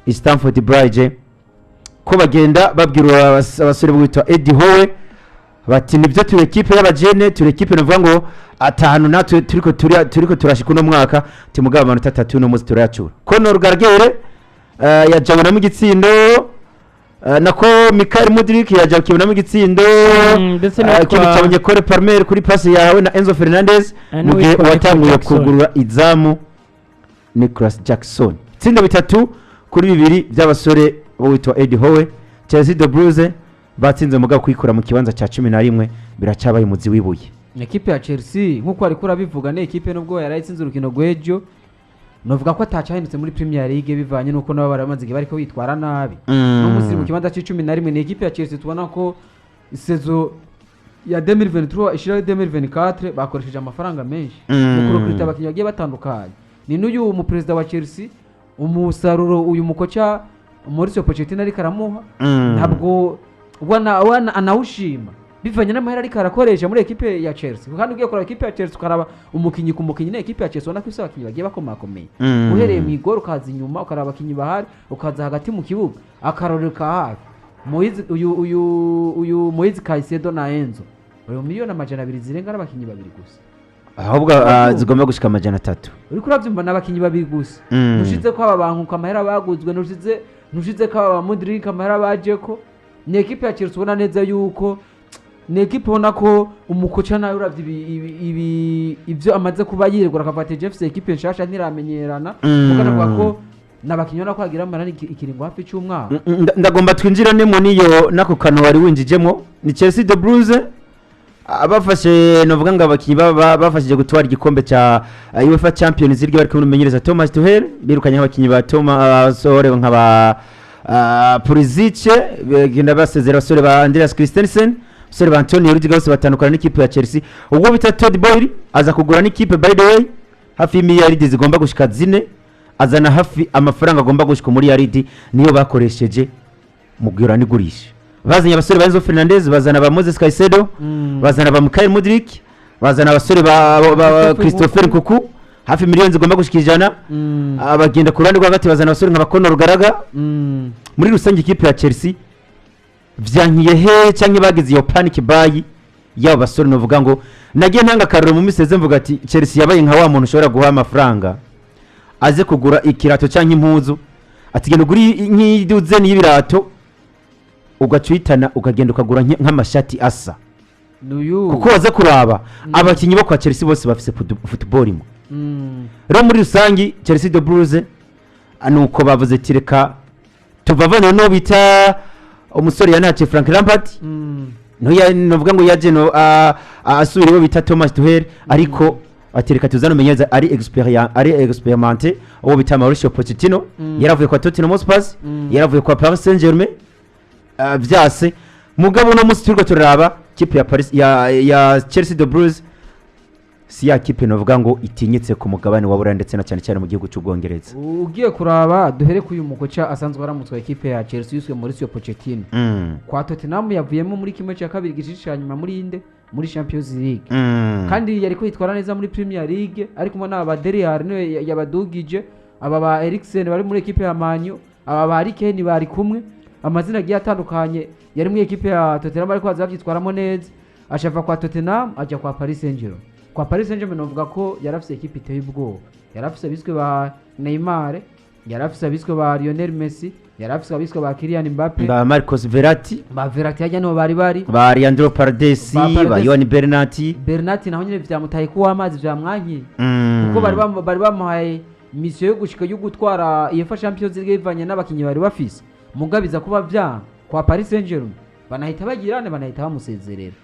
I Stamford Bridge ko bagenda babwira abasore bwitwa Eddie Howe bati: "Nibyo, turi ekipe y'abajene, turi ekipe navuga ngo atanu natwe turiko turashika uno mwaka." Timugaba amanota 3 uno munsi turayacura. Conor Gallagher yajabonamo igitsindo, nako Mykhailo Mudryk yaja kibonamo igitsindo. Ndetse ikindi cyabonye Cole Palmer kuri passe yawe na Enzo Fernandez, mu gihe n'uwitwa uwatanguye Nicolas Jackson. kugurura izamu Nicolas Jackson. Itsinda 3-2 by'abasore bo witwa Eddie Howe. Chelsea the Blues batsinze, mugabo kuyikura mu kibanza cya 11 biracyabaye umuzi w'ibuye. Ekipe ya Chelsea, nk'uko ariko urabivuga, ni ekipe nubwo yarayitsinze urukino rw'ejo, novuga ko atacyahindutse muri Premier League bivanye n'uko nabo bari bamaze igihe bariko bitwara nabi. No munsi mu kibanza c'11 ni ekipe ya Chelsea tubona ko saison ya 2023 ishira 2024 bakoresheje amafaranga menshi mu kurecruta abakinnyi bagiye batandukanye. Ni n'uyu muperezida wa Chelsea, umusaruro uyu mukoca Mauricio Pochettino ariko aramuha ntabwo wana anawushima bivanye n'amahera ariko arakoresha muri ekipe ya Chelsea. Kandi ugiye kuraba ekipe ya Chelsea, ukaraba umukinyi ku mukinyi, ni ekipe ya Chelsea ubona ko ifise abakinyi bagiye bakomakomeye. Uhereye mu igoro ukaza inyuma, ukaraba abakinyi bahari, ukaza hagati mu kibuga, akarorero ka hafi Moise, uyu Moise Caicedo na Enzo bari mu miliyoni 200 zirenga, n'abakinyi babiri gusa. Ahubwo zigomba gushika 300. Uriko urabyumva, n'abakinyi babiri gusa. Ntushize ko aba bantu amahera baguzwe, ntushize ko aba ba Mudryk amahera bajeko. Ni ekipe ya Chelsea ubona neza yuko ni ekipe ubona ko umukoca nawe uravye ibyo amaze kuba yiregura akavuga ati: "Jefferson, ekipe nshasha ntiramenyerana." Mugana ko n'abakinyi ubona ko hagira amara ikiringo hafi c'umwaka. Ndagomba twinjiranemo n'iyo nako kantu wari winjijemo. Ni Chelsea the Blues abafashe, novuga ngo abakinyi bafashije gutwara igikombe cya UEFA Champions League bari kumwe n'umumenyereza Thomas Tuchel. Birukanye abakinyi ba Thomas, abasore nka ba Pulisic, bagenda basezera abasore ba Andreas Christensen, abasore ba Antonio Rudiger, bose batandukana n'ikipe ya Chelsea. Ubwo bita Todd Boehly aza kugura n'ikipe, by the way, hafi y'imiliyaridi zigomba gushika 4, azana hafi amafaranga agomba gushika umuriyaridi, niyo bakoresheje mu gura n'igurisha. Bazanye abasore ba Enzo Fernandez, bazana ba Moses Caicedo, bazana ba Mykhailo Mudryk, bazana abasore ba Christopher Nkunku, hafi miliyoni zigomba gushika 100. Bagenda ku ruhande rwo hagati bazana abasore nka ba Conor Gallagher. Muri rusange ikipe ya Chelsea vyankiye he canke bagize iyo panic buy y'abo basore? Novuga ngo nagiye ntanga akarorero mu miseze, mvuga ati Chelsea yabaye nka wa muntu ushobora guha amafaranga aze kugura ikirato canke impuzu, ati: "Genda ugure nk'iduzeni y'ibirato", ugaca uhitana ukagenda ukagura nk'amashati asa. N'uyu Kuko waza kuraba abakinyi bo kwa Chelsea bose bafise football imwe. Rero muri rusangi Chelsea the Blues nuko bavuze ati: "Reka tuvavane no bita umusore yanace Frank Lampard." Ntuya novuga ngo yaje no asubira iwe bita Thomas Tuchel, ariko ati: "Reka tuzane umenyereza ari experience, ari expérimenté", uwo bita Mauricio Pochettino. Yaravuye kwa Tottenham Hotspur, yaravuye kwa Paris Saint-Germain, vyase. Mugabo no munsi turiko turaraba kipe ya Paris ya Chelsea the Blues, si ya kipe novuga ngo itinyitse ku mugabane wa Buraya, ndetse na cyane cyane mu gihugu cy'Ubwongereza. Ugiye kuraba, duhere kuri uyu mukoca asanzwe aramutswa ekipe ya Chelsea yiswe Mauricio Pochettino. Kwa Tottenham yavuyemo muri 1/2 gice nyuma muri inde, muri Champions League. Kandi yari kwitwara neza muri Premier League, ari kumwe n'aba Dele Alli niwe yabadugije, aba ba Eriksen bari muri ekipe ya Man U, aba ba Harry Kane bari kumwe, amazina agiye atandukanye yari muri ekipe ya Tottenham, ariko baza babyitwaramo neza. Ashava kwa Tottenham ajya kwa Paris Saint-Germain. Kwa Paris Saint-Germain novuga ko yari afise ekipe iteye ubwoba, yari afise abiswe ba Neymar, yari afise abiswe ba Lionel Messi, yari afise abiswe ba Kylian Mbappe, ba Marcos Verratti. Ba Verratti hajya niho bari ba Leandro Paredes, Ba ba Paredes. Yohan Bernat. Bernat naho nyine vyamutaye kuwa amazi, vyamwankiye, kuko bari bamuhaye mission yo gushika yo gutwara UEFA Champions League bivanye n'abakinyi bari bafise, mugabiza kuba vyanga kwa Paris Saint-Germain, banahita bagirane, banahita bamusezerera,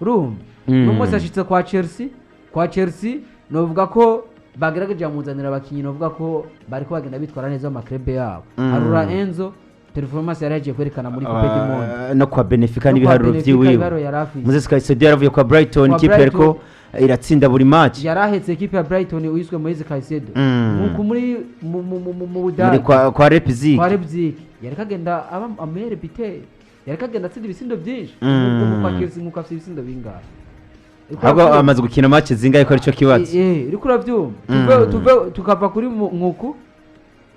urumva. N'umunsi ashitse kwa Chelsea, kwa Chelsea novuga ko bagerageje bamuzanira abakinyi, novuga ko bariko bagenda bitwara neza mu maklebe yabo. Harura Enzo performance yari yagiye kwerekana muri Coupe du Monde. No kwa Benfica No kwa n'ibiharuro Benfica, vyiwiwe. ibiharuro yari afise. Moses Caicedo yaravuye kwa Brighton, Kwa ikipe Brighton. yariko iratsinda buri match. Yari ahetse ekipe ya Brighton uyiswe Moise Caicedo. Nkuko muri mu muri Budage kwa Leipzig. Kwa Leipzig yariko agenda aba amere bite, yariko agenda atsinda ibisindo byinshi. Ubu kwa Chelsea nkuko afite ibisindo bingahe? Uriko Ahubwo uravyumva? amaze gukina match zingahe ko arico kibazo? Uriko uravyumva? Tuve tukava kuri nkuku.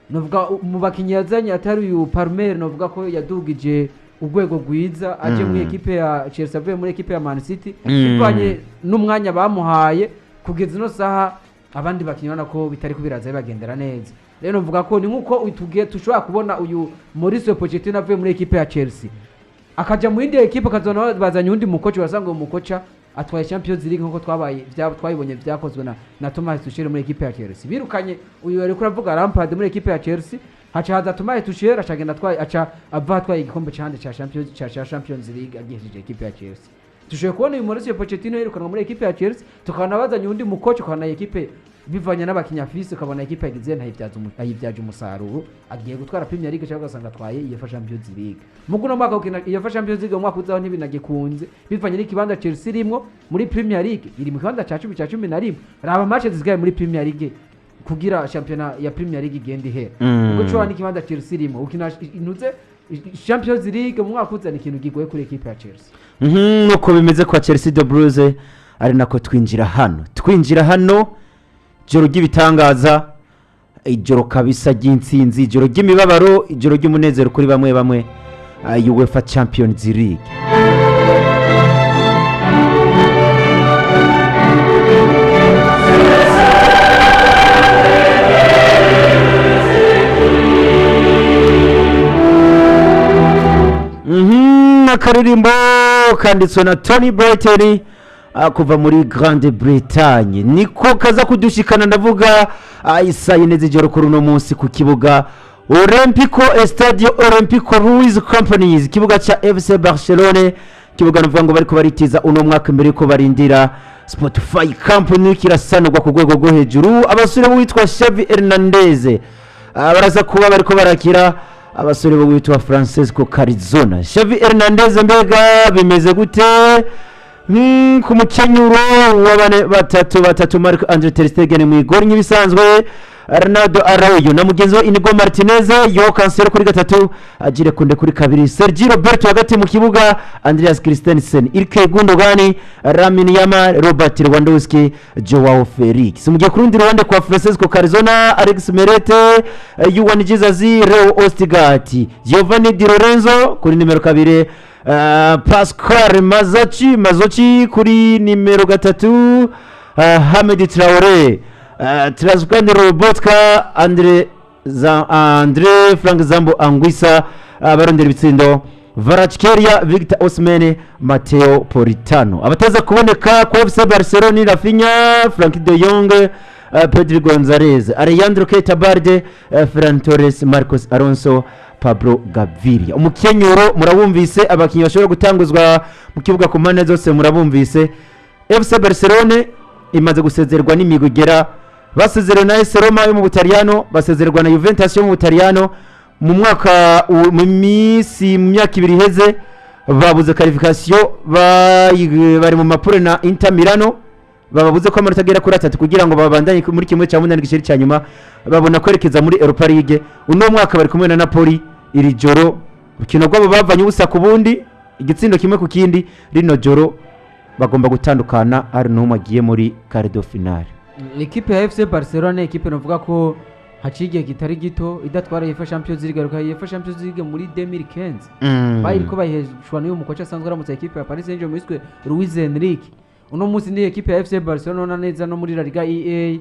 Novuga mu bakinyi yazanye atari uyu Palmer, novuga ko yadugije urwego rwiza aje muri ekipe ya Chelsea avuye muri ekipe ya Man City, bivanye n'umwanya bamuhaye kugeza ino saha. Abandi bakinyi ubona ko bitari kubiraza bibagendera neza. Rero novuga ko ni nkuko tugiye tushobora kubona uyu Mauricio Pochettino avuye muri ekipe ya Chelsea akaja mu yindi ekipe, akazona bazanye undi mukoca, urasanga uwo mukoca atwaye Champions League, nkuko twabaye twabibonye byakozwe na Thomas Tuchel muri ekipe ya Chelsea. Birukanye uyu ariko uravuga Lampard muri ekipe ya Chelsea, haca haza Thomas Tuchel, acagenda atwaye, aca ava atwaye igikombe cahandi ca Champions ca Champions League agihejeje ekipe ya Chelsea. Tushoboye kubona uyu Mauricio Pochettino yirukanwa muri ekipe ya Chelsea, tukabona bazanye undi mukoca, ukabona ekipe bivanye n'abakinnyi afise, ukabona ekipe yagize ntayibyaje umusaruro, agiye gutwara Premier League cyangwa ugasanga atwaye UEFA Champions League. Mu kuno mwaka ukina UEFA Champions League, mu mwaka uzaho ntibinagikunze bivanye n'ikibanza Chelsea irimwo muri Premier League, iri mu kibanza ca 10 ca 11. Raba match zisigaye muri Premier League kugira shampiyona ya Premier League igende ihera, kuko ushobora n'ikibanza Chelsea irimo ukina intuze Champions League mu mwaka uza, ni ikintu gigoye kuri ekipe ya Chelsea. Nuko bimeze kwa Chelsea the Blues. Ari nako twinjira hano ijoro ry'ibitangaza, ijoro kabisa ry'intsinzi, ijoro ry'imibabaro, ijoro ry'umunezero kuri bamwe bamwe, UEFA Champions League. Akaririmbo kanditswe na Tony Brighton, kuva muri Grande Bretagne, niko kaza kudushikana. Ndavuga isaa 4 z'ijoro kuri uno munsi ku kibuga Olympico, Estadio Olympico Luis Companies, ikibuga ca FC Barcelone, ikibuga nuvuga ngo bariko baritiza uno mwaka imbere yuko barindira Spotify Company kirasanurwa ku rwego rwo hejuru. Abasore b'uwitwa Xavi Hernandez baraza kuba bariko barakira abasore bo witwa Francesco Carizona. Xavi Hernandez, mbega bimeze gute? Ku mukenyuro wa bane batatu batatu, Marc Andre ter Stegen mu igori nk'ibisanzwe, Ronaldo Araujo na mugenzi we Inigo Martinez, Joao Cancelo kuri gatatu, Jules Kounde kuri kabiri, Sergio Roberto hagati mu kibuga, Andreas Christensen, Ilkay Gundogan, Lamine Yamal, Robert Lewandowski, Joao Felix. Mu gihe ku rundi ruhande kwa Francesco Carizona, Alex Meret, Juan Jesus, Leo Ostigard, Giovanni Di Lorenzo kuri nimero 2, Pascal Mazzocchi kuri nimero 3, Hamed Traore, Traskan Lobotka, Andre Frank Zambo Anguissa, barondera ibitsindo Kvaratskhelia, Victor Osimhen, Matteo Politano. Abataza kuboneka kwa FC Barcelona: Raphinha, Frenkie de Jong, Pedri Gonzalez, Alejandro Keita Balde, Ferran Torres, Marcos Alonso, Pablo Gaviria. Umukenyuro murabumvise, abakinnyi bashobora gutanguzwa mu kibuga ku mpande zose murabumvise. FC Barcelone imaze gusezerwa n'imigwi igera, basezerewe na AS Roma yo mu Butaliyano, basezererwa na Juventus yo mu Butaliyano mu mwaka mu minsi mu myaka 2 iheze, babuze qualification, bari mu mapure na Inter Milano, bababuze ko amanota agera kuri 3 kugira ngo babandanye muri 1/8 gishiri cya nyuma, babona kwerekeza muri Europa League. Uno mwaka bari kumwe na Napoli iri joro, urukino rwabo bavanye ubusa ku bundi, igitsindo kimwe ku kindi. Rino joro bagomba gutandukana, ari n'umwe agiye muri quart de finale. Ekipe ya FC Barcelona, ekipe navuga ko haciye igihe kitari gito idatwara UEFA Champions League, aruka UEFA Champions League muri 2015 bayiriko bayiheshwa n'uyu mukoca asanzwe aramutse ekipe ya Paris Saint-Germain wiswe Luis Enrique. Uno munsi ni ekipe ya FC Barcelona neza no muri La Liga EA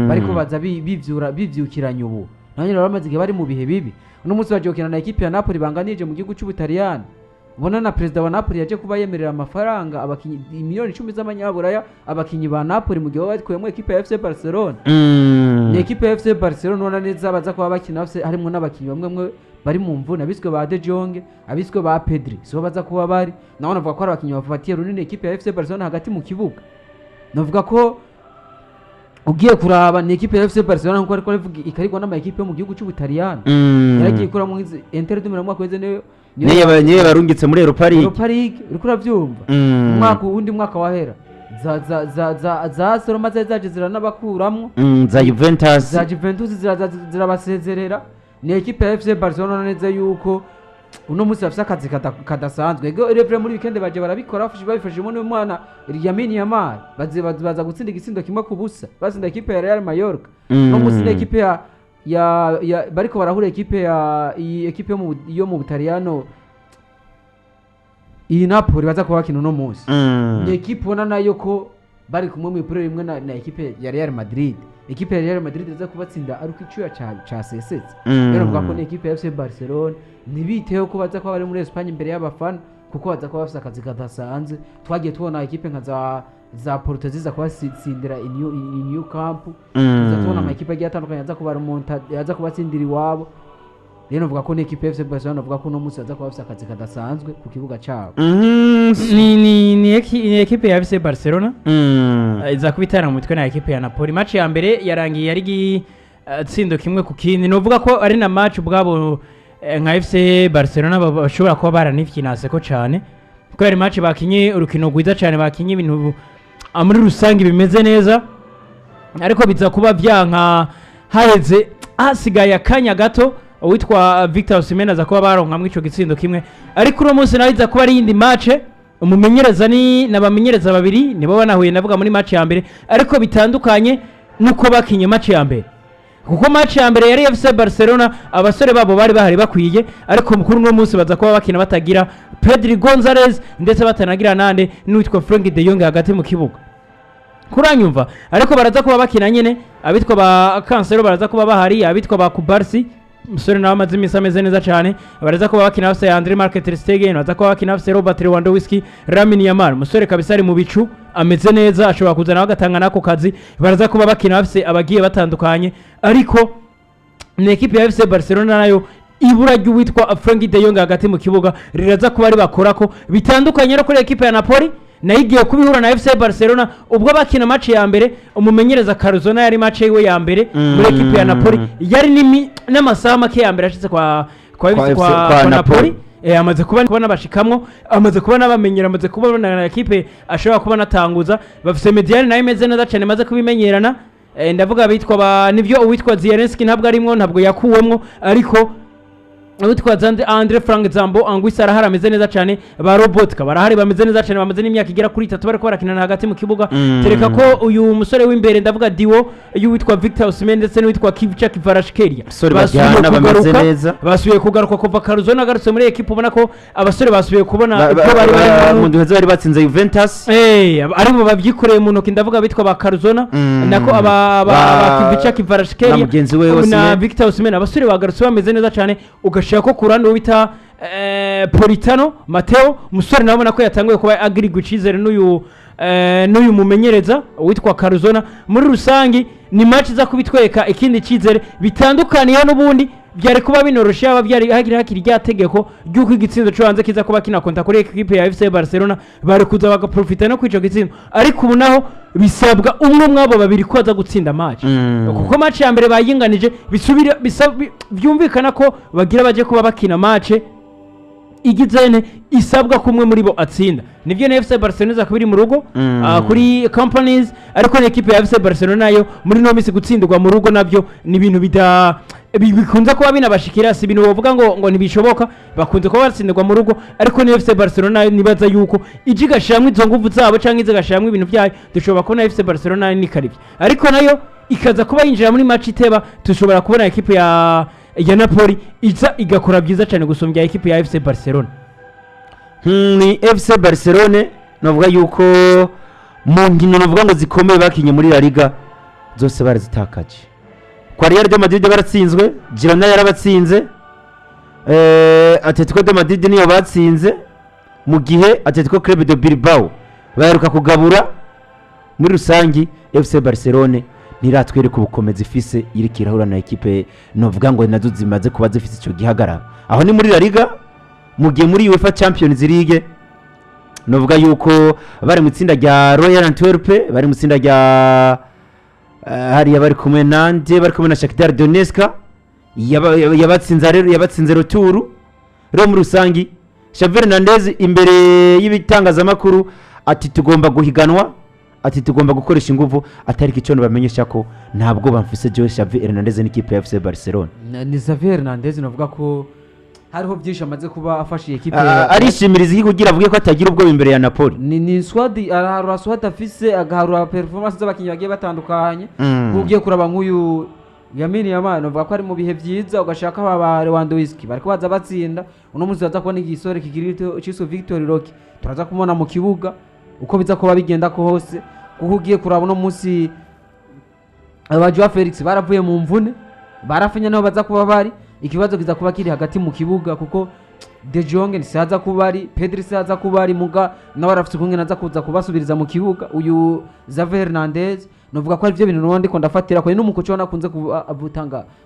bariko baza bivyura bivyukiranya ubu, naho nyene bamaze igihe bari mu bihe bibi. Uno munsi baje gukina na ekipe ya Napoli banganije mu gihugu c'Ubutaliyani. Ubona na perezida wa Napoli yaje kuba yemerera amafaranga abakinyi miliyoni 10 z'amanyaburaya abakinyi ba Napoli mu gihe baba bakuyemo ekipe ya FC Barcelona. Ni ekipe ya FC Barcelona ubona neza baza kuba bakina bafise, harimwo n'abakinyi bamwe bamwe bari mu mvune, abiswe ba De Jong, abiswe ba Pedri sibo baza kuba bari. Naho navuga ko ari abakinyi bafatiye runini ekipe ya FC Barcelona hagati mu kibuga. Navuga ko ugiye kuraba ni ekipe ya FC Barcelona nkuko ariko aravuga, ikarigwa n'ama ekipe yo mu gihugu c'Ubutaliyani, yaragiye ikuramo nk'izi Inter de Milan mu mwaka uheze, niyo Niyo barungitse muri Europa League. Europa League, uriko uravyumva? Umwaka uwundi mwaka wahera za AS Roma zari zaje ziranabakuramwo. Za Juventus. Za Juventus zirabasezerera. Ni ekipe ya FC Barcelona neza yuko uno munsi bafise akazi kadasanzwe. Ego revre muri weekend baje barabikora babifashijemo n'umwana Lamine Yamal, baza gutsinda igitsindo 1-0, batsinda ekipe ya Real Mallorca. Uno munsi ni ekipe ya ya bariko barahura, ekipe ya iyi ekipe yo mu Butaliyano, iyi Napoli baza kuba bakina uno munsi, ni ekipe ubona nayo ko bari kumwe mu ipure rimwe na ekipe ya Real Madrid. Ekipe ya Real Madrid iza kubatsinda ariko icyuya ca sesetse. Rero mvuga ko ni ekipe ya FC Barcelona, ntibiteho ko baza kuba bari muri Espagne imbere y'abafana, kuko baza kuba bafite akazi kadasanzwe. Twagiye tubona ekipe nka za Porto ziza kubatsindira i Nou Camp. Tuza tubona amakipe agiye atandukanye aza kubaremonta, aza kubatsindira iwabo. Rero mvuga ko ni ekipe ya FC Barcelona, mvuga ko uno munsi baza kuba bafite akazi kadasanzwe ku kibuga cyabo. Ni ekipe ya FC Barcelona iza kuba itana mu mitwe na ekipe ya Napoli. Match ya mbere yarangiye ari igitsindo 1-1. Novuga ko ari na match ubwabo nka FC Barcelona bashobora kuba baranifyinase ko cyane, kuko yari match bakinye urukino rwiza cyane, bakinye ibintu muri rusange bimeze neza, ariko biza kuba byanka haheze hasigaye akanya gato, uwitwa Victor Osimhen aza kuba baronkamwo ico gitsindo kimwe. Ariko uno munsi nawe iza kuba ari iyindi match, umumenyereza ni n'abamenyereza babiri nibo banahuye, navuga muri match ya mbere, ariko bitandukanye nuko bakinye match ya mbere, kuko match ya mbere yari FC Barcelona, abasore babo bari bahari bakwiye, ariko kuri uno munsi baza kuba bakina batagira Pedri Gonzalez, ndetse batanagira nande n'uwitwa Frenkie de Jong hagati mu kibuga, kuranyumva. Ariko baraza kuba bakina nyene abitwa ba Cancelo baraza kuba bahari, abitwa ba Cubarsi, umusore nawe amaze iminsi ameze neza cyane, baraza kuba bakina bafise Andre Marc ter Stegen, baraza kuba bakina bafise Robert Lewandowski, Lamine Yamal, umusore kabisa ari mu bicu ameze neza, ashobora kuza nawe agatanga n'ako kazi. Baraza kuba bakina bafise abagiye batandukanye, ariko ni ekipe ya FC Barcelona nayo ibura ry'uwitwa Frenkie de Jong hagati mu kibuga riraza kuba ribakorako, bitandukanye no kuri ekipe ya Napoli, nayo igiye kubihura na FC Barcelona. Ubwo bakina match ya mbere, umumenyereza Calzona yari match yiwe ya mbere muri ekipe ya Napoli, yari n'amasaha make ya mbere ashitse kwa Kwa FC FC kwa kwa Napoli. Napoli. Amaze kuba nabashikamwo, amaze kuba nabamenyera, amaze kuba na ekipe ashobora kuba natanguza. Bafise médiane nayo imeze neza cyane, imaze kubimenyerana. Ndavuga abitwa ba nivyo, uwitwa Zielinski ntabwo arimwo, ntabwo yakuwemwo, ariko uwitwa Zande Andre Frank Zambo Anguissa arahari ameze neza cyane, ba Lobotka barahari bameze neza cyane, bamaze n'imyaka igera kuri 3 bariko barakinana hagati mu kibuga. Tereka ko uyu musore w'imbere, ndavuga duo y'uwitwa Victor Osimhen ndetse n'uwitwa Khvicha Kvaratskhelia, Abasore basubiye bajyana bameze kugaruka, neza. basubiye kugaruka kuva Calzona agarutse muri ekipe, ubona ko abasore basubiye kubona ibyo bari barimo. Mu ndwi bari batsinze Juventus. Aribo babyikoreye mu ntoki, ndavuga bitwa ba Calzona, nako aba Khvicha Kvaratskhelia na mugenzi we na Osimhen. Victor Osimhen. Abasore bagarutse bameze neza cyane, ugashaka ko ku ruhande uwo bita Politano Matteo, umusore nawe ubona ko yatanguye kuba agirirwa icyizere n'uyu mumenyereza witwa Calzona. Muri rusange ni match iza kubitwereka ikindi cyizere, bitandukaniye n'ubundi byari kuba binoroshe yaba byari hakiri hakiri rya tegeko ry'uko igitsindo cyo hanze kiza kuba kinakonta kuri ekipe ya FC Barcelona, bari kuza bagaprofita no kwica gitsindo. Ariko ubu naho bisabwa umwe mwabo babiri ko aza gutsinda match, kuko match ya mbere bayinganije, bisubira byumvikana ko bagira baje kuba bakina match igizene isabwa ko umwe muri bo atsinda. Nibyo, na FC Barcelona iza kuba iri mu rugo kuri Companys, ariko na ekipe ya FC Barcelona nayo muri no minsi gutsindirwa mu rugo nabyo ni ibintu bikunze kuba binabashikira, si ibintu bavuga ngo ntibishoboka, bakunze kuba batsindirwa mu rugo. Ariko ni FC Barcelona nayo nibaza yuko ije igashiramwo izo nguvu zabo canke ize igashiramwo ibintu byayo, dushobora kubona FC Barcelona nikarivye, ariko nayo ikaza kuba yinjira muri match iteba, dushobora kubona ekipe ya Napoli iza igakora byiza cyane gusumbya ekipe ya FC Barcelona. Ni FC Barcelone navuga yuko mu nkino navuga ngo zikomeye bakinye muri La Liga zose barazitakaje. Kwa Real de Madrid baratsinzwe, Girona yarabatsinze, Atletico de Madrid niyo batsinze, mu gihe Atletico Club de Bilbao baheruka kugabura. Muri rusangi FC Barcelone ntiratwereka ubukomezi ifise, iriko irahura na ekipe novuga ngo nazo zimaze kuba zifise ico gihagararo. Aho ni muri La Liga. Mu gihe muri UEFA Champions League novuga yuko bari mu itsinda rya Royal Antwerp, bari mu itsinda rya hariya bari kumwe nande? Bari kumwe na Shakhtar Donetsk, yabatsinze rero, yabatsinze retour. Rero muri rusangi Xavi Hernandez imbere y'ibitangazamakuru ati tugomba guhiganwa, ati tugomba gukoresha inguvu, atari icyo bamenyesha ko ntabwo bamfise jewe Xavi Hernandez n'ikipe ya FC Barcelona. Ni Xavi Hernandez navuga ko hariho byinshi amaze kuba afashe iyi ekipe. Arishimiriza iki kugira avuge ko atagira ubwoba imbere ya Napoli? Ni squad, araharura squad afise, agaharura performance z'abakinnyi bagiye batandukanye. Ugiye kuraba nk'uyu Lamine Yamal novuga ko ari mu bihe vyiza, ugashaka aba Lewandowski bariko baza batsinda. Uno munsi baza kubona igisore kikiri gito ciswe Victor Roque, turaza kumubona mu kibuga uko biza kuba bigenda ko hose, kuko ugiye kuraba uno munsi aba Joao Felix baravuye mu mvune, barafunye naho baza kuba bari. Ikibazo kiza kuba kiri hagati mu kibuga, kuko De Jong ntisaza kuba ari, Pedri saza kuba ari, muga nawe arafite ukungene aza kuza kubasubiriza mu kibuga. Uyu Xavi Hernandez novuga ko arivyo bintu nubundi ndiko ndafatira ko n'umukoci ubona akunze kuba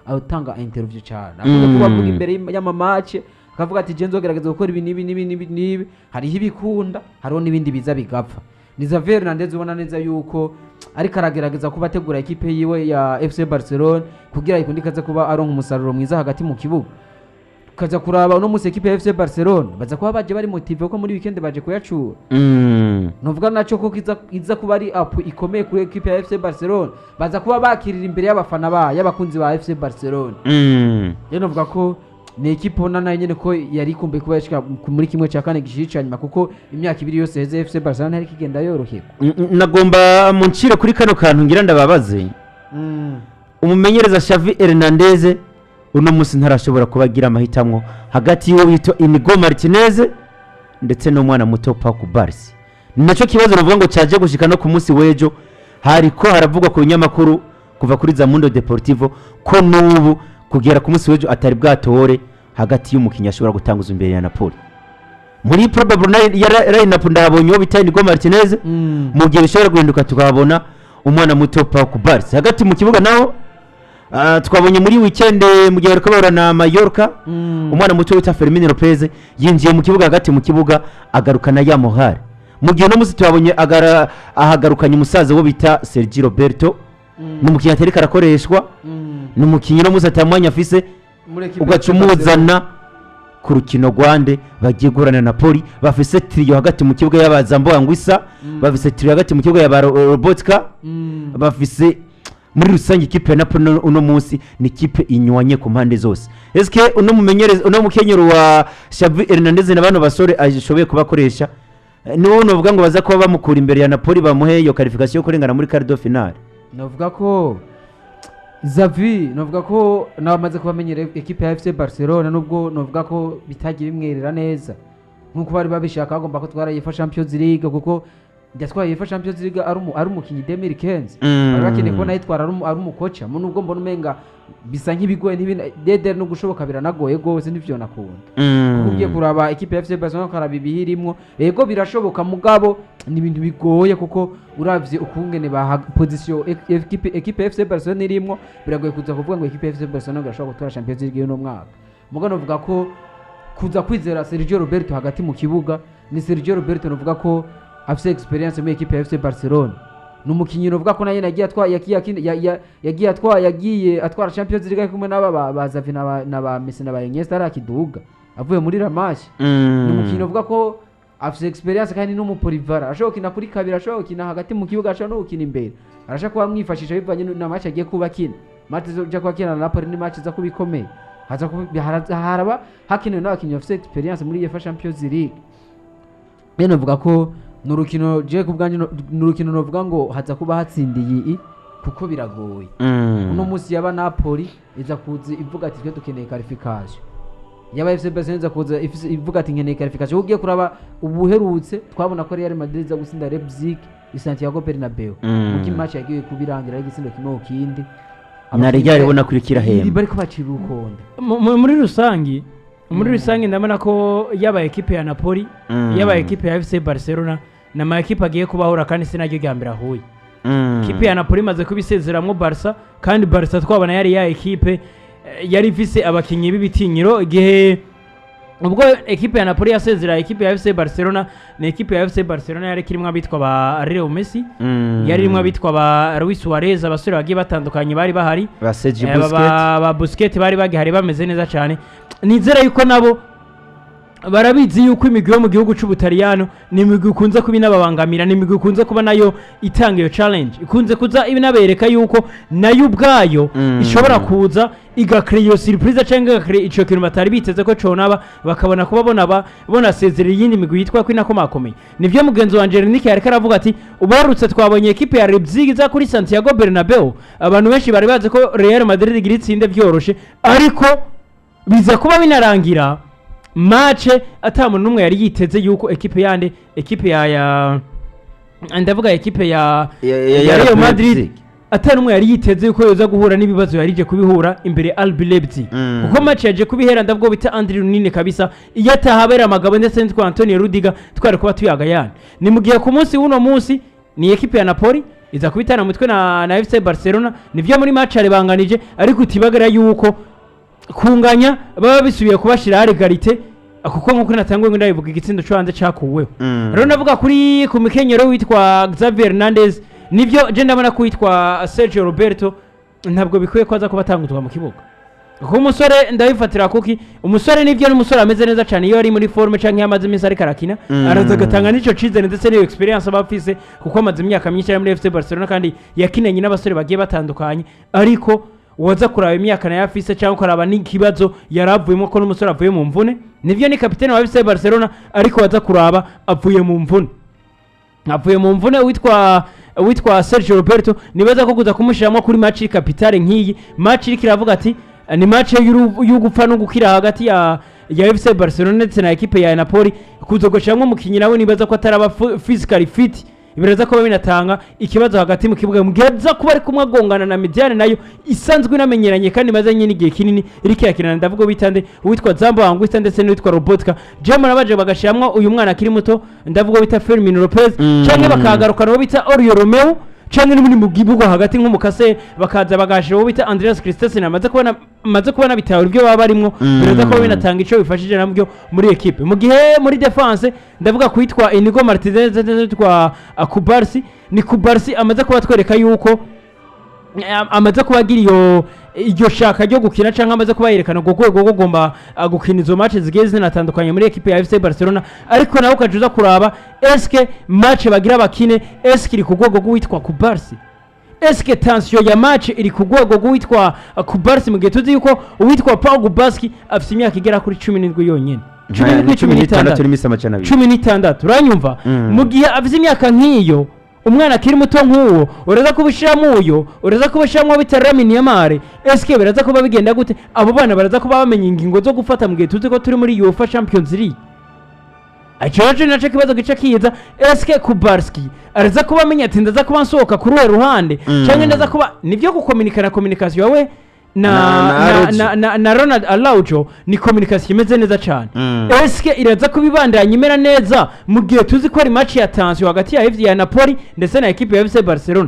atanga interview cyane, akunze kuba avuga imbere y'ama match, akavuga ati je nzogerageza gukora ibi n'ibi n'ibi n'ibi n'ibi. Hariho ibikunda, hariho n'ibindi biza bigapfa. Ni Xavi Hernandez ubona neza yuko ariko aragerageza kuba ategura ekipe yiwe ya FC Barcelona kugira ikunde ikaze kuba aronka umusaruro mwiza hagati mu kibuga. Tukaza kuraba uno munsi ekipe ya FC Barcelona baza kuba baje bari motivé, kuko muri weekend baje kuyacura. Nuvuga naco ko iza kuba ari appui ikomeye kuri ekipe ya FC Barcelona, baza kuba bakirira imbere y'abafana ba y'abakunzi ba FC Barcelona. Rero novuga ko ni ekipe ubona nayo nyene ko yari ikumbuye kuba yashika muri 1/4 gishiri ca nyuma, kuko imyaka 2 yose heze FC Barcelona ntari kigenda yoroherwa. Nagomba muncire kuri kano kantu ngira ndababaze. Umumenyereza Xavi Hernandez uno munsi ntarashobora kuba agira amahitamo hagati y'uwo witwa Inigo Martinez ndetse n'umwana muto Pau Cubarsí. Ni nacyo kibazo navuga ngo cyaje gushika no ku munsi w'ejo, hariko haravugwa ku binyamakuru kuva kuri za Mundo Deportivo ko n'ubu kugera ku munsi w'ejo atari bwatore hagati y'umukinnyi ashobora gutanguza imbere ya Napoli. Muri probable ya line-up ndahabonye uwo bita Inigo Martinez, mu gihe bishobora guhinduka tukahabona umwana muto Pau Cubarsí. Hagati mu kibuga naho twabonye muri weekend mu gihe bariko bahura na Mallorca, umwana muto wita Fermin Lopez yinjiye mu kibuga, hagati mu kibuga agarukana ya morale, mu gihe uno munsi twabonye ahagarukanye umusaza wo bita Sergi Roberto. Ni umukinnyi atariko arakoreshwa, ni umukinnyi uno munsi atamwanya afise, Muri ekipe ugaca ya FC Barcelona. umuzana ku rukino rwande bagiye guhurana na Napoli, bafise trio hagati mu kibuga y'aba Zambo Anguissa, bafise trio hagati mu kibuga y'aba Lobotka, bafise muri rusange ikipe ya Napoli uno munsi ni ikipe inywanye ku mpande zose. Eske uno mumenyereza, uno mukenyero wa Xavi Hernandez na bano basore ashoboye kubakoresha, niwo novuga ngo baza kuba bamukura imbere ya Napoli, bamuhe iyo qualification yo kurengana muri quart de finale? Novuga ko Xavi, novuga ko nawe amaze kubamenyera ekipe ya FC Barcelona, nubwo novuga ko bitagiye bimwerera neza nkuko bari babishaka, bagomba ko twara UEFA Champions League, kuko yatwaye UEFA Champions League ari umukinyi 2015. Bari bakeneye kubona yitwara ari umukoca mu, nubwo mbona umenga bisa nk'ibigoye dede no gushoboka biranagoye gose, ntivyo nakunda. Kuko ugiye kuraba ekipe ya FC Barcelona, ukaraba ibihirimwo, yego birashoboka, mugabo ni ibintu bigoye, kuko uravye ukungene baha position ekipe ya FC Barcelona irimwo, biragoye kuza kuvuga ngo ekipe ya FC Barcelona ngo irashobora gutwara Champions League y'uno mwaka. Mugabo novuga ko kuza kwizera Sergio Roberto hagati mu kibuga, ni Sergio Roberto novuga ko afise experience muri ekipe ya FC Barcelona. Ni umukinyi novuga ko naye yagiye atwa yagiye akina- ya- ya- yagiye atwa yagiye atwara Champions League ari kumwe n'aba ba Xavi na ba Messi na ba Iniesta, arakiduga avuye muri La Masia. Ni umukinyi uvuga ko afise experience kandi n'umu polyvalent, ashobora gukina kuri kabiri, ashobora gukina hagati mu kibuga, ashobora no gukina imbere, arashobora kuba amwifashisha bivanye na match agiye kuba akina. Match zo kuba akina na Napoli ni match iza kuba ikomeye, haza kuba haraba hakenewe n'abakinnyi bafise experience muri UEFA Champions League. Rero novuga ko ni urukino, je ku bwanjye ni urukino novuga ngo haza kuba hatsindiye kuko biragoye. Uno munsi yaba Napoli iza kuza ivuga ati twe dukeneye qualification, yaba FC Barcelona iza kuza ivuga ati nkeneye qualification. Ugiye kuraba ubuherutse twabona ko Real Madrid iza gutsinda Leipzig i Santiago Bernabeu, kuko match yagiye kubirangira ari igitsindo kimwe ku kindi. Na Real ibona kuri kirahemba. Bariko bacira urukonda. Muri rusange ndabona ko yaba ekipe ya Napoli, yaba ekipe ya FC Barcelona, ni ama ekipe agiye kubahura, kandi si naryo rya mbere ahuye. Ekipe ya Napoli imaze kubisezeramwo Barca, kandi Barca twabona yari ya ekipe yari ifise abakinyi b'ibitinyiro. Igihe ubwo ekipe ya Napoli yasezera ekipe ya FC Barcelona, ni ekipe ya FC Barcelona yari kirimo abitwa ba Leo Messi, yari irimo abitwa ba Luis Suarez, abasore bagiye batandukanye bari bahari, ba Sergi Busquets. Ba Busquets bari bagihari bameze neza cyane. Nizera yuko nabo Barabizi yuko imigwi yo mu gihugu c'Ubutaliyano ni imigwi ikunze kuba inababangamira, ni imigwi ikunze kuba nayo itanga iyo challenge, ikunze kuza inabereka yuko nayo ubwayo ishobora kuza igakora iyo surprise cyangwa igakora ico kintu batari biteze ko conaba, bakabona kuba bona bonasezerera iyindi migwi yitwa ko inakomakomeye. Nivyo mugenzi wanje Renike yariko aravuga ati ubarutse twabonye ekipe ya Leipzig iza kuri Santiago Bernabeu. Abantu benshi bari bazi ko Real Madrid igira itsinde vyoroshe, ariko biza kuba binarangira match ata muntu n'umwe yari yiteze yuko ekipe yande, ekipe ya ndavuga ekipe ya ya Real Madrid, Leipzig. Ata n'umwe yari yiteze yuko yoza guhura n'ibibazo yarije kubihura imbere ya RB Leipzig, kuko match yaje kubihera ndavuga bita Andri Lunine kabisa, iyo atahabera amagabo ndetse n'itwa Antonio Rudiger twari kuba tuyaga yani. Ni mu gihe ku munsi w'uno munsi ni ekipe ya Napoli iza kubitana mutwe na FC Barcelona. Nivyo muri match yarebanganije, ariko utibagara yuko kunganya baba bisubiye kubashira égalité, kuko nkuko natanguye ngo ndabivuga, igitsindo cyo hanze cakuweho. Rero ndavuga kuri ku mikenyero witwa Xavier Hernandez, nivyo je ndabona ko witwa Sergio Roberto ntabwo bikwiye ko aza kuba atanguzwa mu kibuga, kuko umusore ndabifatira kuki umusore nivyo ni umusore ameze neza cyane iyo ari muri forme canke iyo amaze iminsi ariko arakina, araza agatanga n'ico cizere ndetse n'iyo experience aba afise, kuko amaze imyaka myinshi ari muri FC Barcelona kandi yakinanye n'abasore bagiye batandukanye. Ariko waza kuraba imyaka nayo afise cyangwa ukaraba n'ikibazo yari avuyemo, ko n'umusore avuye mu mvune. Nivyo ni kapitene wa FC Barcelona, ariko waza kuraba avuye mu mvune, avuye mu mvune witwa Sergio Roberto. Nibaza ko kuza kumushyiramo kuri match capitale nk'iyi match iriko iravuga ati ni match y'ugupfa no gukira hagati ya FC Barcelona ndetse na ekipe ya Napoli, kuza gushyiramo umukinnyi nawe nibaza ko ataraba physically fit, biraza kuba binatanga ikibazo hagati mu kibuga mu gihe aza kuba ari kumwe agongana na médiane nayo isanzwe inamenyeranye kandi imaze nyine igihe kinini iriko irakinana, ndavuga bitande uwitwa Zambo Anguissa ndetse n'uwitwa Lobotka. Jemo nabaje bagashiramwo uyu mwana akiri muto, ndavuga bita Fermin Lopez, canke bakagarukana uwo bita Oriol Romeu, canke n'ubundi mu gibuga hagati nk'umukase bakaza bagashira uwo bita Andreas Christensen amaze kubona bitahura ibyo baba barimwo. Biraza kuba binatanga ico bifashije nabyo muri ekipe. Mu gihe muri défense ndavuga kwitwa Inigo Martinez ndetse n'uwitwa Cubarsi. Ni Cubarsi amaze kuba twereka yuko amaze kuba agira iyo iryo shaka ryo gukina, cyangwa amaze kuba yerekana urwo rwego rwo kugomba gukina izo match zigiye zinatandukanye muri ekipe ya FC Barcelona. Ariko nawe ukaja uza kuraba, eske match bagira bakine, eske iri ku rwego rw'uwitwa Cubarsi? Eske tension ya match iri ku rwego rw'uwitwa Cubarsi, mu gihe tuzi yuko uwitwa Pau Cubarsi afite imyaka igera kuri 17 yonyine, 17, 16 16 n'imisi 200. 16, uranyumva? Mu gihe afite imyaka nk'iyo, umwana akiri muto nk'uwo, uraza kubushyiramo uyo, uraza kubushyiramo bita Lamine Yamal, eske biraza kuba bigenda gute? Abo bana baraza kuba bamenya ingingo zo gufata mu gihe tuzi ko turi muri UEFA Champions League? Icyo nacyo nacyo kibazo gica kiza. Eske Cubarsi araza kuba amenya ati ndaza kuba nsohoka kuri uwo ruhande, cyangwa ndaza kuba nibyo gukominikana, communication yawe na Na Araujo. na Ronald Araujo ni communication imeze neza cyane? Eske iraza kuba ibandanya imera neza mu gihe tuzi ko ari match ya tension hagati ya FC ya Napoli ndetse na ekipe ya FC Barcelona?